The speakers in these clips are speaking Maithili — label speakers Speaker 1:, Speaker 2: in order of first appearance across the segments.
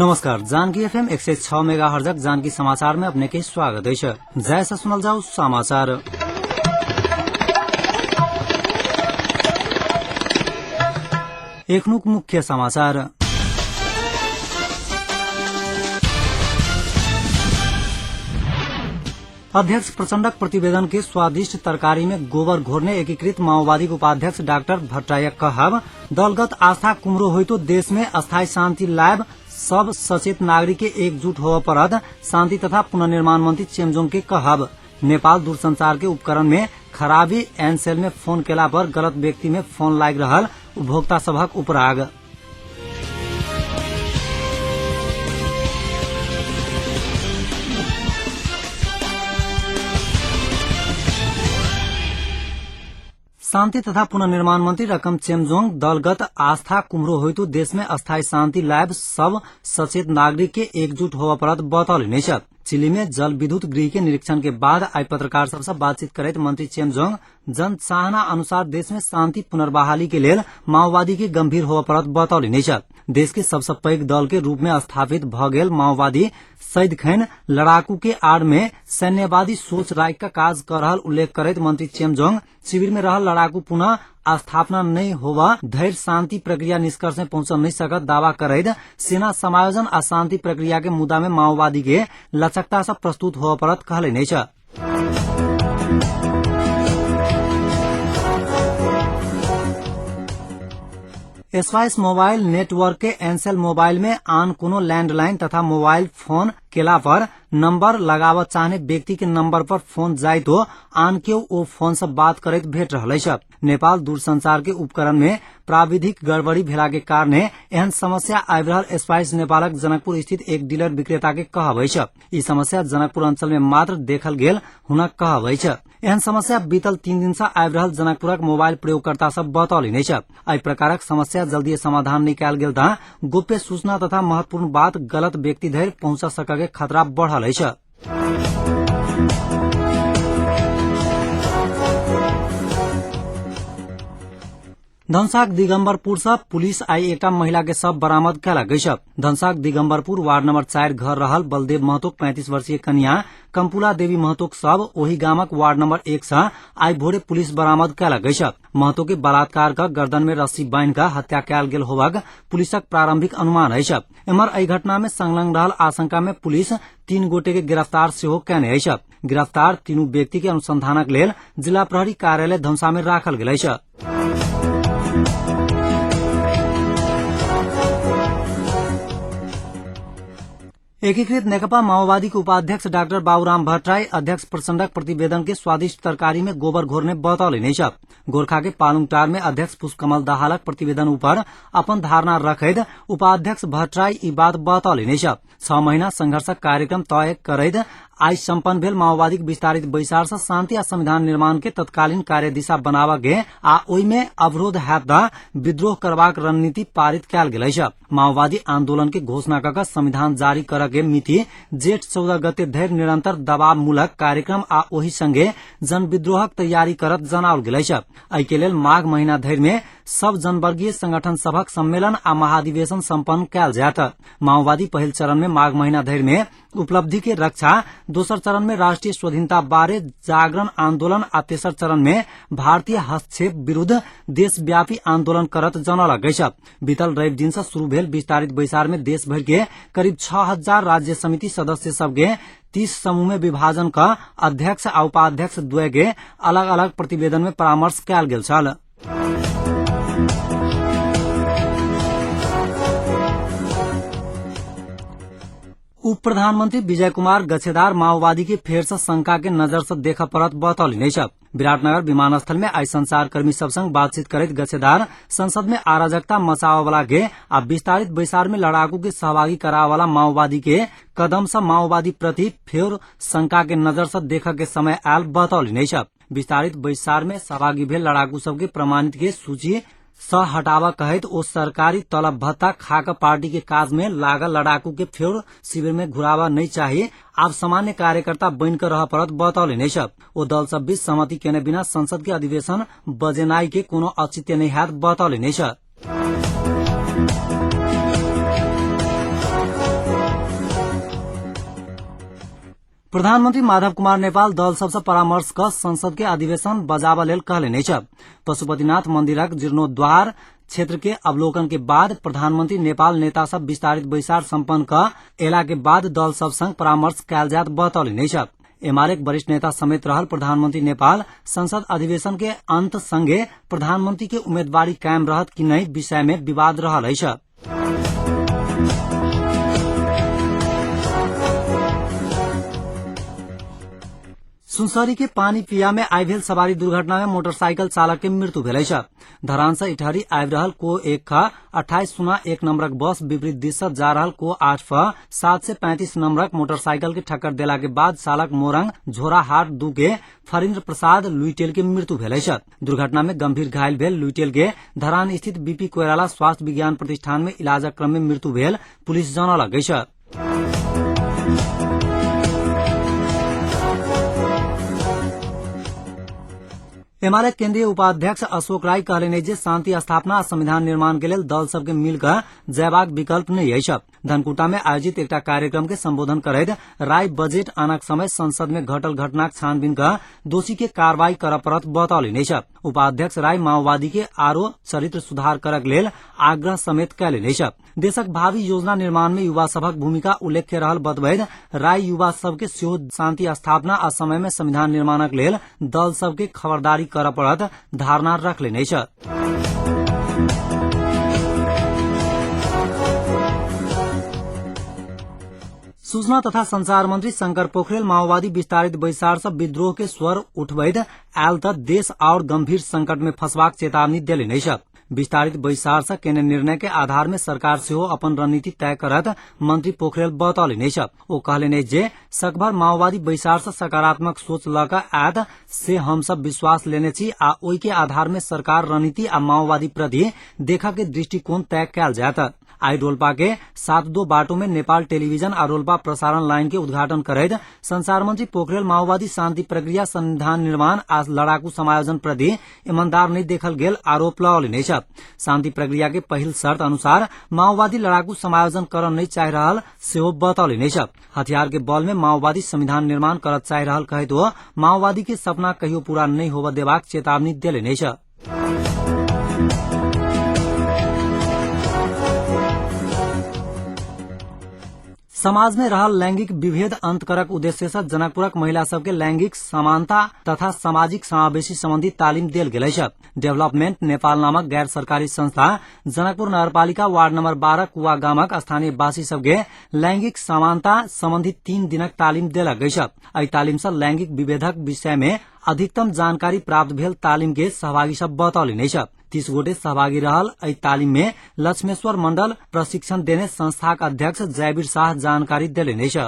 Speaker 1: नमस्कार, जानकी एफएम 106 मेगाहर्जक जानकी समाचार में अपने के स्वागत अछि। जय से सुनल जाऊ समाचार। एखनुक मुख्य समाचार। अध्यक्ष प्रचण्डक प्रतिवेदन के स्वादिष्ट तरकारी में गोबर घोरने एकीकृत माओवादी उपाध्यक्ष डाक्टर भट्टराईक कहब, दलगत आस्था कुमरो होइतो देश में अस्थायी शान्ति लायब सब सचेत नागरिक के एकजुट होबय पड़त, शान्ति तथा पुनर्निर्माण मंत्री चेमजोङ के कहब। नेपाल दूरसंचार के उपकरण में खराबी, एनसेल में फोन केला पर गलत व्यक्ति में फोन लागि रहल उपभोक्ता सभक उपराग। शान्ति तथा पुनर्निर्माण मंत्री रकम चेमजोङ दलगत आस्था कुम्रो होइतो देश में अस्थायी शान्ति लायब सब सचेत नागरिक के एकजुट होबय पड़त बतौलनि अछि। चिली में जल विद्युत गृह के निरीक्षण के बाद आई पत्रकार सबसे बातचीत करैत मंत्री चेमजोङ जनचाहना अनुसार देश में शान्ति पुनर्बहाली के लेल माओवादी के गंभीर होबय पड़त बतौलनि अछि। देश के सबसे पैघ दल के रूप में स्थापित भ गेल माओवादी सदिखन लड़ाकू के आड़ में सैन्यवादी सोच राखि क काज क रहल उल्लेख करैत मंत्री चेमजोङ शिविर में रहल लड़ाकू पुनः स्थापना नहि होबय धरि शान्ति प्रक्रिया निष्कर्ष में पहुंच नहि सकत दावा करैत सेना समायोजन आ शान्ति प्रक्रिया के मुद्दा में माओवादी के लचकता से प्रस्तुत होबय पड़त कहलनि अछि। एसवाईएस मोबाइल नेटवर्क के एनसेल मोबाइल में आन कोनो लैंडलाइन तथा मोबाइल फोन केला पर नंबर लगावऽ चाहने व्यक्ति के नंबर पर फोन जाइतो आन केओ ओ फोन से बात करैत भेट रहल अछि। नेपाल दूरसंचार के उपकरण में प्राविधिक गड़बड़ी भेला के कारणे एहन समस्या आबि रहल एसवाईएस नेपालक जनकपुर स्थित एक डीलर विक्रेता के कहब अछि। ई समस्या जनकपुर अंचल में मात्र देखल गेल हुनक कहब अछि। एहन समस्या बीतल 3 दिन से आबि रहल जनकपुरक मोबाइल प्रयोगकर्ता सब बतौलनि अछि। एहि प्रकारक समस्या जल्दी समाधान नहि कयल गेल तऽ गोप्य सूचना तथा महत्वपूर्ण बात गलत व्यक्ति धरि पहुंच सकय के खतरा बढ़ल अछि। धनसाक दिगम्बरपुर से पुलिस आई एकटा महिला के शव बरामद कयलक अछि। धनसाक दिगम्बरपुर वार्ड नंबर 4 घर रहल बलदेव महतोक 35 वर्षीय कन्या कंपुला देवी महतोक शव ओहि गामक वार्ड नंबर 1 से आई भोरे पुलिस बरामद कयलक अछि। महतो के बलात्कार क गर्दन में रस्सी बान्हि क हत्या कयल गेल होबाक पुलिसक प्रारंभिक अनुमान अछि। एम्हर एहि घटना में संलग्न रहल आशंका में पुलिस 3 गोटे के गिरफ्तार सेहो कयने अछि। गिरफ्तार तीनू व्यक्ति के अनुसंधानक लेल जिला प्रहरी कार्यालय धनुषा में राखल गेल अछि। एकीकृत नेकपा माओवादी के उपाध्यक्ष डाक्टर बाबूराम भट्टराई अध्यक्ष प्रचण्डक प्रतिवेदन के स्वादिष्ट तरकारी में गोबर घोरने बतौलनि अछि। गोरखा के पालुङटार में अध्यक्ष पुष्पकमल दाहालक प्रतिवेदन ऊपर अपन धारणा रखैत उपाध्यक्ष भट्टराई ई बात बतौलनि अछि। 6 महीना संघर्षक कार्यक्रम तय करैत आई सम्पन्न भेल माओवादीक विस्तारित बैसार से शान्ति आ संविधान निर्माण के तत्कालीन कार्य दिशा बनाबऽ के आ ओहि में अवरोध हैत तऽ विद्रोह करबाक रणनीति पारित कयल गेल अछि। माओवादी आंदोलन के घोषणा कऽ कऽ संविधान जारी करऽ के मिति जेठ 14 गते धरि निरंतर दबावमूलक कार्यक्रम आ ओहि संगे जनविद्रोहक तैयारी करत जनाओल गेल अछि। एहि के लेल माघ महीना धरि में सब जनवर्गीय संगठन सभक सम्मेलन आ महाधिवेशन सम्पन्न कयल जायत। माओवादी पहिल चरण में माघ महीना धरि में उपलब्धि के रक्षा, दोसर चरण में राष्ट्रीय स्वाधीनता बारे जागरण आंदोलन आ तेसर चरण में भारतीय हस्तक्षेप विरुद्ध देशव्यापी आंदोलन करत जनौलक अछि। बीतल रवि दिन से शुरू भेल विस्तारित बैसार में देश भरि के करीब 6000 राज्य समिति सदस्य सबके 30 समूह में विभाजन क अध्यक्ष आ उपाध्यक्ष द्वय के अलग अलग प्रतिवेदन में परामर्श कयल गेल छल। उप प्रधानमंत्री विजय कुमार गच्छेदार माओवादी के फेर से शंका के नजर से देखऽ पड़त बतौलनि अछि। विराटनगर विमानस्थल में आई संचारकर्मी सब संग बातचीत करैत गच्छेदार संसद में अराजकता मचावऽ वाला के आ विस्तारित बैसार में लड़ाकू के सहभागी करावऽ वाला माओवादी के कदम से माओवादी प्रति फेर शंका के नजर से देखऽ के समय आयल बतौलनि अछि। विस्तारित बैसार में सहभागी भेल लड़ाकू सबके प्रमाणित के सूची स हटाबऽ कहैत ओ सरकारी तलब भत्ता खा कऽ पार्टी के काज में लागल लड़ाकू के फेर शिविर में घुराबऽ नहि चाही, आब सामान्य कार्यकर्ता बनि कऽ रहऽ पड़त बतौलनि अछि। ओ दल सब बीच सहमति केने बिना संसद के अधिवेशन बजेनाई के कोनो औचित्य नहि हैत बतौलनि अछि। प्रधानमन्त्री माधव कुमार नेपाल दल सबसँ परामर्श क संसद के अधिवेशन बजाबऽ लेल कहलनि अछि। पशुपतिनाथ मंदिरक जीर्णोद्वार क्षेत्र के अवलोकन के बाद प्रधानमंत्री नेपाल नेता सब विस्तारित बैसार सम्पन्न क एला के बाद दल सब संग परामर्श कयल जायत बतौलनि अछि। एमालेक वरिष्ठ नेता समेत रहल प्रधानमंत्री नेपाल संसद अधिवेशन के अंत संगे प्रधानमंत्री के उम्मीदवारी कायम रहत कि नहि विषय में विवाद रहल अछि। सुनसरी के पानी पिया में आइ भेल सवारी दुर्घटना में मोटरसाइकिल चालक के मृत्यु भेल अछि। धरान से इटहरी आबि रहल को 1 ख 2801 नंबरक बस विपरीत दिस से जा रहल को 8 फ 735 नंबरक मोटरसाइकिल के ठक्कर देला के बाद चालक मोरंग झोराहाट 2 के फरिन्द्र प्रसाद लुइटेल के मृत्यु भेल अछि। दुर्घटना में गंभीर घायल भेल लुइटेल के धरान स्थित बीपी कोइराला स्वास्थ्य विज्ञान प्रतिष्ठान में इलाजक क्रम में मृत्यु भेल पुलिस जनौलक अछि। एमाले केन्द्रीय उपाध्यक्ष अशोक राय कहलनि जे शांति स्थापना आ संविधान निर्माण के लेल दल सबके मिलकर जयबाक विकल्प नहि अछि। धनकुटा में आयोजित एकटा कार्यक्रम के संबोधन करैत राय बजेट आनक समय संसद में घटल घटनाक छानबीन क दोषी के कार्रवाई करऽ पड़त बतौलनि अछि। उपाध्यक्ष राय माओवादी के आरो चरित्र सुधार करक लेल आग्रह समेत कयलनि अछि। देशक भावी योजना निर्माण में युवा सभक भूमिका उल्लेख्य रहल बतबैत राय युवा सबके सेहो शांति स्थापना आ समय में संविधान निर्माणक लेल दल सबके खबरदारी करऽ पड़त धारणा रखलनि अछि। सूचना तथा संचार मंत्री शंकर पोखरेल माओवादी विस्तारित बैसार से विद्रोह के स्वर उठबैत आयल त देश और गंभीर संकट में फंसबाक चेतावनी देलनि अछि। विस्तारित बैसार से केने निर्णय के आधार में सरकार सेहो अपन रणनीति तय करत मंत्री पोखरेल बतौलनि अछि। ओ कहलनि जे सकभर माओवादी बैसार से सकारात्मक सोच लऽ कऽ आयत से हम सब विश्वास लेने छी आ ओहि के आधार में सरकार रणनीति आ माओवादी प्रति देखऽ के दृष्टिकोण तय कयल जायत। आई रोल्पा के 7-2 बाटो में नेपाल टेलीविजन आ रोल्पा प्रसारण लाइन के उद्घाटन करैत संचार मंत्री पोखरेल माओवादी शांति प्रक्रिया संविधान निर्माण आ लड़ाकू समायोजन प्रति ईमानदार नहि देखल गेल आरोप लगौलनि अछि। शांति प्रक्रिया के पहिल शर्त अनुसार माओवादी लड़ाकू समायोजन करऽ नहि चाहि रहल सेहो बतौलनि अछि। हथियार के बल में माओवादी संविधान निर्माण करऽ चाहि रहल कहैत ओ माओवादी के सपना कहियो पूरा नहि होबऽ देबाक चेतावनी देलनि अछि। समाज में रहल लैंगिक विभेद अंत करक उद्देश्य से जनकपुरक महिला सबके लैंगिक समानता तथा सामाजिक समावेशी संबंधी तालिम देल गेल अछि। डेभलपमेंट नेपाल नामक गैर सरकारी संस्था जनकपुर नगरपालिका वार्ड नंबर 12 कुआ गामक स्थानीय वासी सबके लैंगिक समानता संबंधी 3 दिनक तालिम देलक अछि। एहि तालिम से लैंगिक विभेदक विषय में अधिकतम जानकारी प्राप्त भेल तालिम के सहभागी सब बतौलनि अछि। 30 गोटे सहभागी रहल एहि तालिम में लक्ष्मेश्वर मंडल प्रशिक्षण देने संस्थाक अध्यक्ष जयवीर शाह जानकारी देलनि अछि।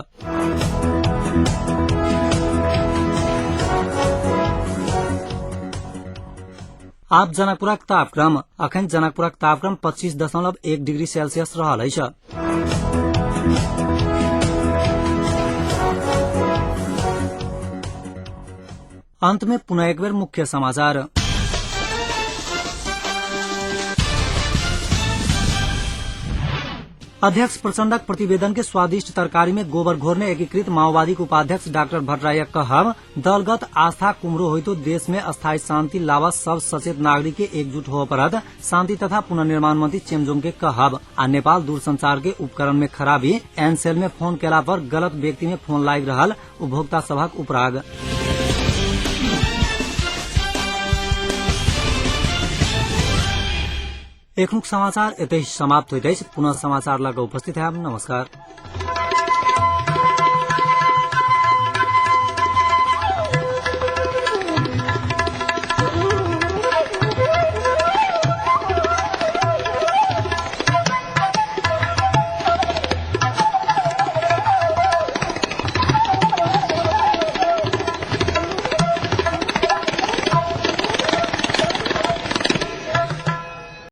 Speaker 1: आब जनकपुरक तापक्रम। अखन जनकपुरक तापक्रम 25.1 डिग्री सेल्सियस रहल अछि। अंत में पुनः एक बेर मुख्य समाचार। अध्यक्ष प्रचण्डक प्रतिवेदन के स्वादिष्ट तरकारी में गोबर घोरने एकीकृत माओवादी के उपाध्यक्ष डॉक्टर भट्टराईक कहब दलगत आस्था कुमरो होइतो देश में अस्थायी शांति लावा सब सचेत नागरिक के एकजुट होबय पड़त शांति तथा पुनर्निर्माण मंत्री चेमजोंग के कहब। आ नेपाल दूरसंचार के उपकरण में खराबी एनसेल में फोन केला पर गलत व्यक्ति में फोन लागि रहल उपभोक्ता सभक उपराग। एखनुक समाचार एतै समाप्त होइत अछि। पुनः समाचार लऽ कऽ उपस्थित हैब। नमस्कार।